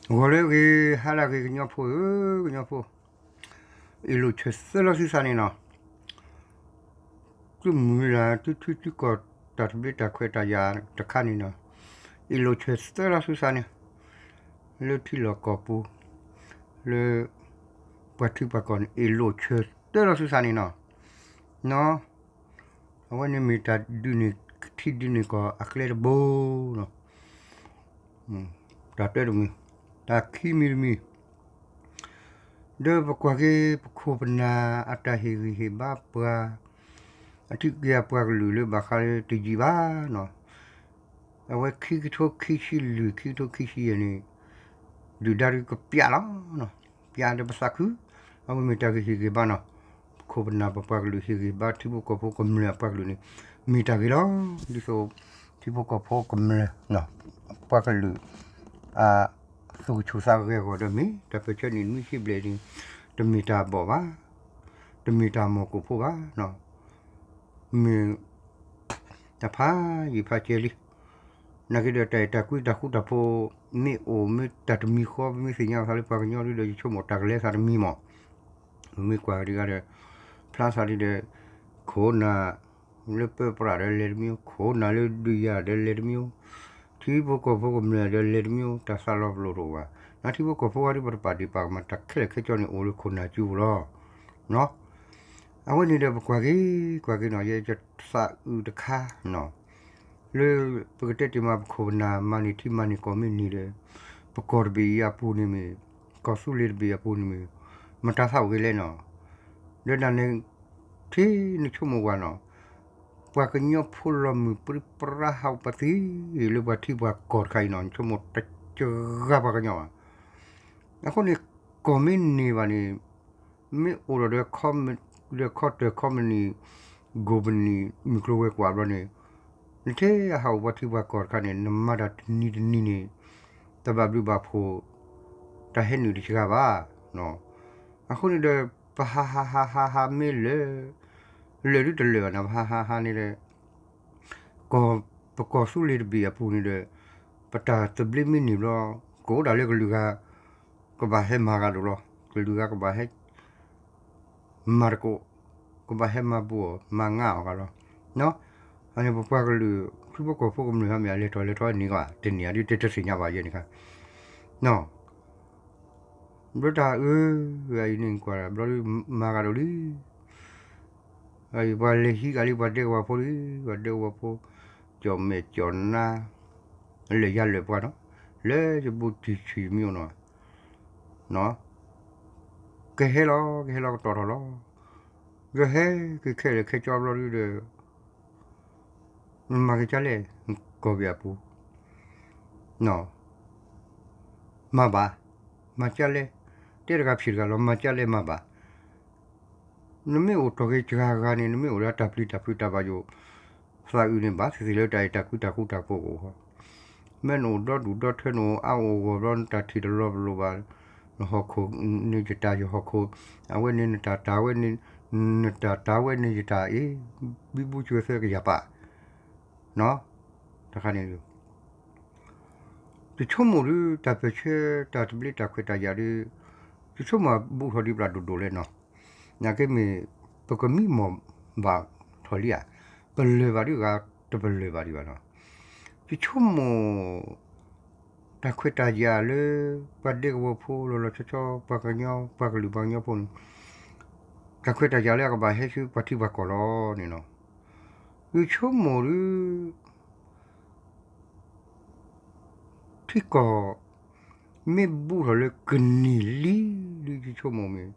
ဂီၤလၢအဂ့ၤ ဟါလၢအဂ့ၤ ကညီဖိဧၢ, ကညီဖိ, အ့ၣ်လိာ်ဆၢသၢလီၤသုသးန့ၣ်နီၤ, သုမုၢ်လၢ်သုထွံသုကီၢ်တၢ်သဘျ့တၢ်ခွဲးတၢ်ယာ်တခါန့ၣ်နီၤ, အ့ၣ်လိာ်ဆၢသၢလီၤသုသးန့ၣ်, လၢထံလီၢ်ကီၢ်ပူၤ, လၢပှၤထံပှၤကီၢ်န့ၣ် အ့ၣ်လိာ်ဆၢသၢလီၤသုသးန့ၣ်နီၤ, နီၤ, အဝဲန့ၣ်မ့ၢ်တၢ်ဒုးန့ၢ်ထံဒုးန့ၢ်ကီၢ်အကျဲတဘိနီၤ. တၢ်တၢတမံၤ, တၢ်ခံမံၤတမံၤ, ဒီးပကွၢ်က့ၤ ပခိၣ်ပနၢ်အတၢ်ဟ့ၣ်ဂံၢ်ဟ့ၣ်ဘါပှၤ, အထံက့ၤအပှၤကလုာ်လၢဘၣ်ဃးလၢတယံာ်ဘၣ်နီၤ, အဝဲခံကထိခံဆံလွံၢ် ခံကထိခံဆံယဲၢ်န့ၣ်, ဒုၣ်ဒါဒုးကပျးလီၤ, ပျးဒီးပသးခု, အဝဲမ့ၢ်တၢ်ဂ့ၢ်ဟ့ၣ်ဂံၢ်ဘါနီၤ, ပခိၣ်ပနၢ်ပပှၤကလုာ်ဟ့ၣ်ဂံၢ်ဘါထံဖိကီၢ်ဖိကမျၢၢ်အပှၤကလုာ်န့ၣ်, မ့ၢ်တၢ်ဂ့ၤလီၤ, ဒ်သိး ထံဖိကီၢ်ဖိကမျၢၢ် ပှၤကလုာ် အသူၣ်ကဆူၣ်သးဂဲၤအဂီၢ်ဒီးမ့ၢ် တၢ်ပၢၢ်ဆၢနံၣ်နွံဆံဘျဲၣ်န့ၣ်, တမ့ၢ်တၢ်ဘီၣ်ဘၣ်, တမ့ၢ်တၢ်မီၢ်ကိၣ်ဖိဘၣ်, မ့ၢ် တၢ်ဖးယံာ်ဖးကဲလံ, နာ်က့ဒီးတၢ်အဲၣ်တၢ်ကွံတၢ်ဃူတၢ်ဖိး မ့ၢ်အိၣ်မ့ၢ်တၢ်တမံၤဃီ ပမ့ၢ်သ့ၣ်ညါအသးလၢပှၤကညီဒ်ဒီး ယဆိကမိၣ်တၢ်ကလဲၤသးတမံၤမး, မ့ၢ်ကွၢ်ဒံးဂၤဒီး ဖျါသးဒ်ဒီး ခိၣ်နၢ် လၢပၢပြးဒီးလဲၤတမံၤ, ခိၣ်နၢ်လၢဒုးယၤဒီးလဲၤတမံၤ, ထံဖိကီၢ်ဖိကမျၢၢ်ဒီးလဲၤတမံၤ, တၢ်သးလီၤပလိာ်တအိၣ်ဘၣ်, နထံဖိကီၢ်ဖိဝဲဒၣ်ပတပာ်ဒံးပာ်ကမၣ်တၢ်ခဲလၢာ်ခဲဆ့န့ၣ် အိၣ်လၢခိၣ်နၢ်စုပူၤလီၤ. အဝဲန့ၣ်ဒီးပကွၢ်က့ၤ ကွၢ်က့ၤနီၤ ယသးအုးတခါနီၤ, လၢပကတဲတ့ၢ်မး ပခိၣ်ပနၢ်မၤန့ၢ်ထံမၤန့ၢ်ကီၢ်မ့ၢ်န့ၢ်ဒီး ပကီၢ်တဘ့ၣ်အံၤအပူၤန့ၣ်မ့ၢ် ကီၢ်သူလ့ၤတဘ့ၣ်အပူၤန့ၣ်မ့ၢ် မတၤသးအိၣ်ဂ့ၤလဲၣ်နီၤ, ဒီးဒၣ်န့ၣ် ထံနဆိကမိၣ်ဝဲနီၤ, ပှၤကညီဖိလီၤမုၢ်ပြံပြါဟးပသံ လၢပှၤထံပှၤကီၢ်တခါအံၤနီၤ နဆိကမိၣ်တကဂၤပှၤကညီဘၣ်. အဃိန့ၣ် ကီၢ်မ့ၢ်န့ၢ်ဘၣ်န့ၣ် မ့ၢ်အိၣ်ဒီး ဒီးခီတၢၢ်ခီပနံၣ် ကိးပနံၣ် မုၢ်ကျိၤဝဲၤကွာ်ဘျီန့ၣ် နထဲအဟးအိၣ်ပှၤထံပှၤကီၢ်တခါန့ၣ် နမၤတၢ်တနံၤတနံၤန့ၣ် တဘၣ်ဘျုးဘၣ်ဖှိၣ် တၢ်ဟဲနုာ်တစှၤဘၣ်. အဃိန့ၣ်ဒီး ပဟးဟးဟးဟးဟးမ့ၢ်လၢာ် လၢာ်ဒုတလၢာ်ဘၣ်န့ၣ် ပဟးဟးဟးန့ၣ်ဒီး ကီၢ် ပကီၢ်သူလ့ၤတဘ့ၣ်အပူၤန့ၣ်ဒီး ပတၢ်သဘျ့မ့ၢ်န့ၢ်ဘျီ ကအိၣ်ဒၣ်လၢကလုာ်ဂၤ ကဘၣ်ဟဲမၤဂၤဒိၣ်လီၤ. ကလုာ်ဂၤကဘၣ်ဟဲ မၤတကိး ကဘၣ်ဟဲမၤဘူၣ်အီၤ မၤငါအီၤဂၤလီၤ. အန့ၣ်ပပှၤကလုာ် ထံဖိကီၢ်ဖိကမျၢၢ်ဟါမ့ၢ်အလဲၤထီၣ်လဲၤထီၣ်န့ၣ်ကဘၣ် တန့ၢ်အဒုတဲတသ့ၣ်ညါဘၣ်ယဲန့ၣ်ခါ ဘျီတၢ်အၢ အံၤန့ၣ်ကွၢ်ဘျီဒု မၤဂၤဒိၣ်လံ. ပှၤလဲၤဟံးဂၤလံ ပှၤဒဲကဝီၤဖိလံ ပှၤဒဲကဝီၤဖိ ကၠီၣ်မဲာ်ကၠီၣ်နါ လၢာ်ယၤလၢာ်ပှၤနီၤ လၢယဘူးတံၢ်ဆံးမံၤအိၣ်နီၤ ကဟဲလီၤ ကဟဲလီၤကတီၢ်ထီၣ်လီၤ. ကဟဲက့ၤခဲလၢာ်ခဲဆ့ဘျီဒုဒီး နမၤက့ၤကၢ်လဲၣ် ကီၢ်ပယီၤပူၤ မၤဘၣ် မၤကၢ်လဲၣ် တဲတဂၤဖံးတဂၤလီၤ မၤကၢ်လဲၣ်မၤဘၣ်. နမ့ၢ်အိၣ်ထီၣ်က့ၤစှၤဂၤန့ၣ် နမ့ၢ်အိၣ်ဒီးတၢ်ပျံၤတၢ်ဖုးတၢ်ဘၣ်ယိၣ် သးအုးန့ၣ်ဘၣ်သ့ၣ်သ့ၣ်လၢတၢ်အဲၣ်တၢ်ကွံတၢ်ဃူတၢ်ဖိးအိၣ်ဃီ မ့ၢ်နအိၣ်ဒီဒူၣ်ဒီထၢ နအိၣ်အါအိၣ်ဂီၢ်ဘျီ နတၢ်ထံၣ်တလီၤပလိာ်ဘၣ် နဟီၣ်ခိၣ်န့ၣ်ယတၢ် ယဟီၣ်ခိၣ် အဝဲန့ၣ်နတၢ် တၢ်ဝဲန့ၣ် နတၢ် တၢ်ဝဲန့ၣ်ယတၢ် အ့ ဘံဘူစၢၤသၢကယၤပာ် တခါန့ၣ် ယဆိကမိၣ်ဒု တၢ်ပၢၢ်ဆၢ တၢ်သဘျ့တၢ်ခွဲးတၢ်ယာ်ဒု ယဆိကမိၣ်အဘူးထီၣ်ဒံးပျၢ်ဒိၣ်ဒိၣ်လဲၣ်နီၤ. နာ်က့မ့ၢ် ပကမံမီၢ်ဘၣ်ထီၣ်လံဧါ, ပလၢၢ်ဘၣ်ဒံးဂၤ တပလၢၢ်ဘၣ်ဒံးဘၣ်နီၤ. ယဆိကမိၣ် တၢ်ခွဲးတၢ်ယာ်လၢ ပှၤဒဲကဝီၤဖိလီၤလီၤဆီဆီ ပှၤကညီ ပှၤကလုာ်ပှၤကညီဖိန့ၣ် တၢ်ခွဲးတၢ်ယာ်လၢအကဘၣ်ဟဲဆူပှၤထံပှၤကီၢ်လီၤန့ၣ်နီၤ. ယဆိကမိၣ်ဒု ထံကီၢ် မ့ၢ်ဘူးထီၣ်လၢကနံၣ်လံ ဒုယဆိကမိၣ်မ့ၢ်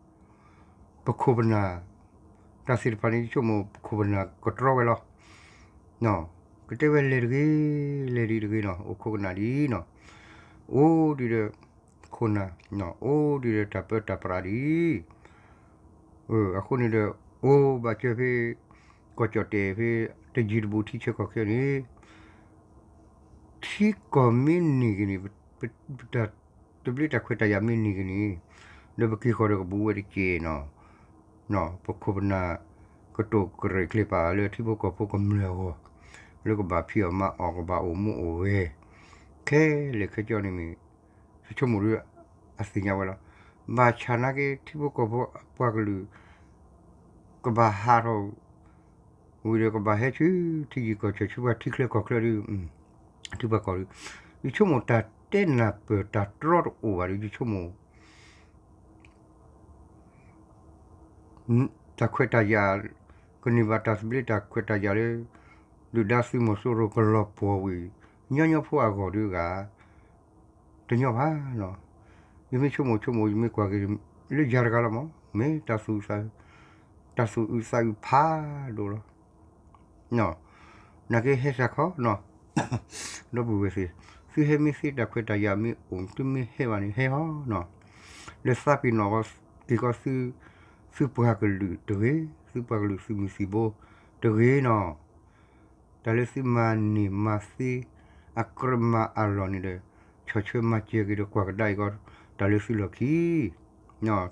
ပခိၣ်ပနၢ် တၢ်သ့ၣ်တဖၣ်န့ၣ် ယဆိကမိၣ်ပခိၣ်ပနၢ်ကတြီဝဲလီၤ. ကတဲဝဲလဲၤတဂ့ၤ လဲၤဒံးတဂ့ၤနီၤ အိၣ်ခိးကနၣ်ဒ်နီၤ အိၣ်ဒံးဒီး ခိၣ်နၢ် အိၣ်ဒံးဒီးတၢ်ပၢတၢ်ပြးဒ် အဃိန့ၣ်ဒီး အိၣ်ဘၣ်စၢၤဖဲ ကီၢ်ကၠီၣ်တဲာ်ဖဲ တယံၤတဘူးထံဆၢကီၢ်ဆၢန့ၣ် ထံကီၢ်မ့ၢ်န့ၢ်က့ၤန့ၣ် ပတၢ်သဘျ့တၢ်ခွဲးတၢ်ယာ်မ့ၢ်န့ၢ်က့ၤန့ၣ် ဒီးပက့ၤဃီၤဒီးကဘူးဝဲတက့ၢ်နီၤ. ပခိၣ်ပနၢ် ကတိၤကရဲၣ်ကျဲၤပာ်လၢထံဖိကီၢ်ဖိကမျၢၢ်အဂီၢ် လၢကဘၣ်ဖံးအီၣ်မၤအီၣ် ကဘၣ်အိၣ်မူအိၣ်ဂဲၤ ခဲလၢာ်ခဲဆ့န့ၣ်မ့ၢ် ယဆိကမိၣ်ဒီး အသ့ၣ်ညါဝဲလီၤ. ဘၣ်ဆၣ်နာ်က့ ထံဖိကီၢ်ဖိအပှၤကလုာ် ကဘၣ်ဟးထီၣ် ဝံၤဒီးကဘၣ်ဟဲဆူ ထံယံၤကီၢ်ဆၢ ဆူပှၤထံချၢကီၢ်ချၢဒီး ထံပှၤကီၢ်ဒီး ယဆိကမိၣ်တၢ်တဲနၢ်ပၢၢ်တၢ်တြီတအိၣ်ဘၣ်ဒီး ယဆိကမိၣ် တၢ်ခွဲးတၢ်ယာ် ကန့ၢ်ဘၣ်တၢ်သဘျ့တၢ်ခွဲးတၢ်ယာ်လၢ ဒုၣ်ဒါသုးမီၤစိရိၤကလီၤပှီၢ်ဝံၤ ညီညီဖိအဂီၢ်ဒုးဂၤ တညီဘၣ်နီၤ. ယမ့ၢ်ဆိကမိၣ်ဆိကမိၣ် ယမ့ၢ်ကွၢ်က့ၤလၢယၤတဂၤလီၤမး မ့ၢ်တၢ်သူၣ်အုးသးအုးဖးဒိၣ်လီၤ. နာ်က့ဟဲစၢ်ခီနီၤ ဒီပုၢ်ဝဲၢ်သ့ၣ်, သုဟဲမ့ၢ်သ့တၢ်ခွဲးတၢ်ယာ်မ့ၢ်အိၣ် သုမ့ၢ်ဟဲဘၣ်န့ၣ် ဟဲဟီနီၤ, လၢသးပ့ၤနီၣ်က့ၤကီးသု သုပှၤကလုာ်တဂ့ၤ, သုပှၤကလုာ်သုးမုၢ်သံၣ်ဘိတဂ့ၤနီၤ, တၢ်လၢသုမၤန့ၢ်မၤသ့ အကြၢးမၤအလီၢ်န့ၣ်ဒီး ဆီၣ်ထွဲမၤစၢၤက့ၤဒီးကွၢ်ကဒါအံၤကီး တၢ်လၢသုလီၢ်ခံ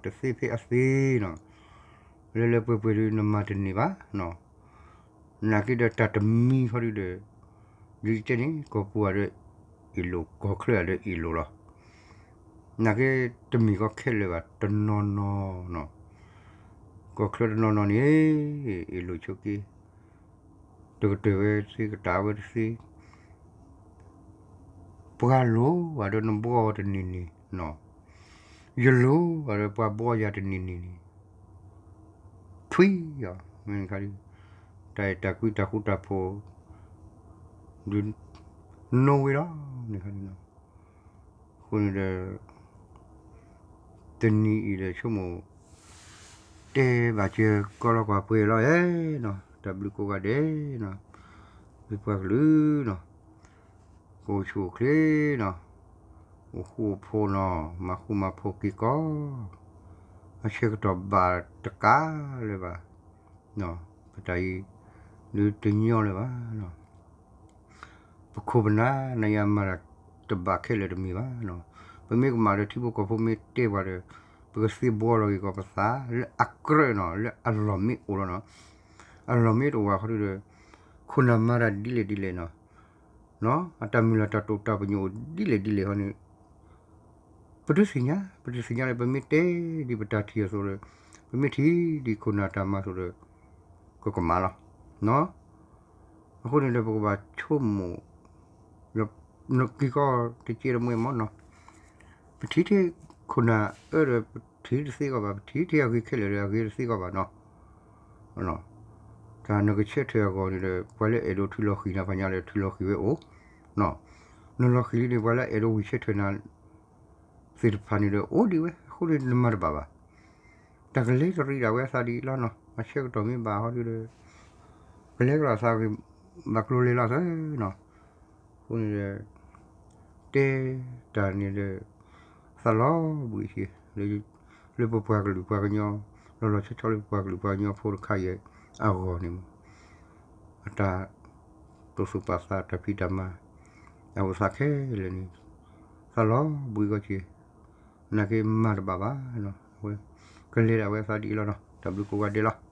တသ့ဖဲအသ့နီၤ, လၢလၢပှဲၤပှဲၤဒီးနမၤတန့ၢ်ဘၣ်နီၤ, နာ်က့ဒီးတၢ်တမံၤဃီဒုဒီး ဒ်တဲန့ၣ် ကီၢ်ပူၤအံၤဒီးအ့ၣ်လိာ် ကီၢ်ချၢအံၤဒီးအ့ၣ်လိာ်လီၤ, နာ်က့တမ့ၢ်ကီခဲလၢာ်ဘၣ် တနီၤနီၤနီၤ, ကီၢ်ချၢတနီၤနီၤန့ၣ် အ့ၣ်လိာ်ဆိးက့ တကတၢၢ်ဝဲတသ့ ကတၢၢ်ဝဲတသ့ ပှၤလိၤဘၣ်ဒီးနဘှီတနံၤနံၤနီၤ, ယလိၤဘၣ်ဒီးပှၤဘှီယၤတနံၤနံၤန့ၣ်, ထွံၣ်အီၤ, တၢ်အဲၣ်တၢ်ကွံတၢ်ဃူတၢ်ဖိး ဒုးနိဝ့လီၤန့ၣ်, အဃိန့ၣ်ဒီး တနံၤအံၤဒီးဆိကမိၣ် တဲဘၣ်စၢၤကီးလီၤကွၢ်ပှဲၤလီၤဧါနီၤ, တၢ်ဘျုးကိးဂၤဒဲးနီၤ, လၢပှၤကလုာ်နီၤ, ကအိၣ်ဆူၣ်အိၣ်ချ့နီၤ, အိၣ်ဃူအိၣ်ဖိးနီၤ, မၤဃူမၤဖိးက့ၤကီး, အဆၢကတီၢ်ဘၣ်တကးလၢၤဘၣ်, ပတၢ်အံၤ ဒုးတညီလၢၤဘၣ်နီၤ ပခိၣ်ပနၢ် နယၤမၤတၢ်တဘၣ်ခဲလၢာ်တမ့ၢ်ဘၣ်နီၤ, ပမ့ၢ်ကမၣ်ဒီးထံဖိကီၢ်ဖိမ့ၢ်တဲပှၤဒီး ပကသ့ဘှီလီၤက့ၤကီးပသး လၢအကြၢးနီၤ လၢအလီၢ်မ့ၢ်အိၣ်လီၤနီၤ, အလီၢ်မ့ၢ်တအိၣ်ဘၣ်ဃီဒုဒီး ခိၣ်နၢ်မၤတၢ်ဒ်လဲၣ်ဒ်လဲၣ်နီၤ, အတၢ်မုၢ်လၢ်တၢ်တိာ်တၢ်ပညိၣ်အိၣ်ဒ်လဲၣ်ဒ်လဲၣ်ဃီန့ၣ် ပတသ့ၣ်ညါ ပတသ့ၣ်ညါလၢ ပမ့ၢ်တဲဒ်ပတၢ်ထံၣ်အသိးဒီး ပမ့ၢ်ထံၣ်ဒ်ခိၣ်နၢ်တၢ်မၤအသိးဒီး ကကမၣ်လီၤ. အဃိန့ၣ်ဒီး ပကဘၣ်ဆိကမိၣ် က့ၤကီးတကဲတမှဲမ့ၢ်နီၤ, ပထံၣ်ထဲခိၣ်နၢ်အၢဒီး ပထံၣ်တသ့ကီးဘၣ်, ပထံၣ်ထဲအဂ့ၤခဲလၢာ်ဒီး အဂ့ၤတသ့ကီးဘၣ်နီၤ. တၢ်နကဆၢထၢၣ်အဂီၢ်န့ၣ်ဒီး ပှၤလၢအဲၣ်ဒိးထုးလီၤဃံၤနၤ ပှၤညါလၢထုးလီၤဃံၤဝဲအိၣ်, နလီၤဃံၤလံန့ၣ် ပှၤလၢအဲၣ်ဒိးဝံၢ်ဆၢထၢၣ်နၤ သ့ၣ်တဖၣ်န့ၣ်ဒီး အိၣ်ဒံးဝဲ အဃိန့ၣ်နမၤတဘၣ်ဘၣ်. တၢ်ကလဲၤတရံးဒၣ်ဝဲအသးဒ်အံၤလီၤနီၤ, အဆၢကတီၢ်မ့ၢ်ဘၣ်ဟီဒုဒီး ကလဲၤကလီၤအသးဂ့ၤ ဘၣ်ကျိၤလဲၤလီၤသၢနီၤ. အဃိန့ၣ်ဒီး တဲတၢ်န့ၣ်ဒီး သးလီၤဘှံးဆ့ လၢပပှၤကလုာ်ပှၤကညီ လီၤလီၤဆီဆီလၢပပှၤကလုာ်ပှၤကညီဖိတခါအံၤအဂီၢ်န့ၣ် အတၢ်တိာ်သူၣ်ပာ်သးတၢ်ဖံးတၢ်မၤ အအိၣ်သးခဲလၢာ်န့ၣ် သးလီၤဘှံးဂီၢ်ဆ့ နာ်က့မၤတဘၣ်ဘၣ်နီၤ, အဝဲကလဲၤဒၣ်ဝဲအသးဒ်အံၤလီၤနီၤ, တၢ်ဘျုးကိးဂၤဒဲးလီၤ.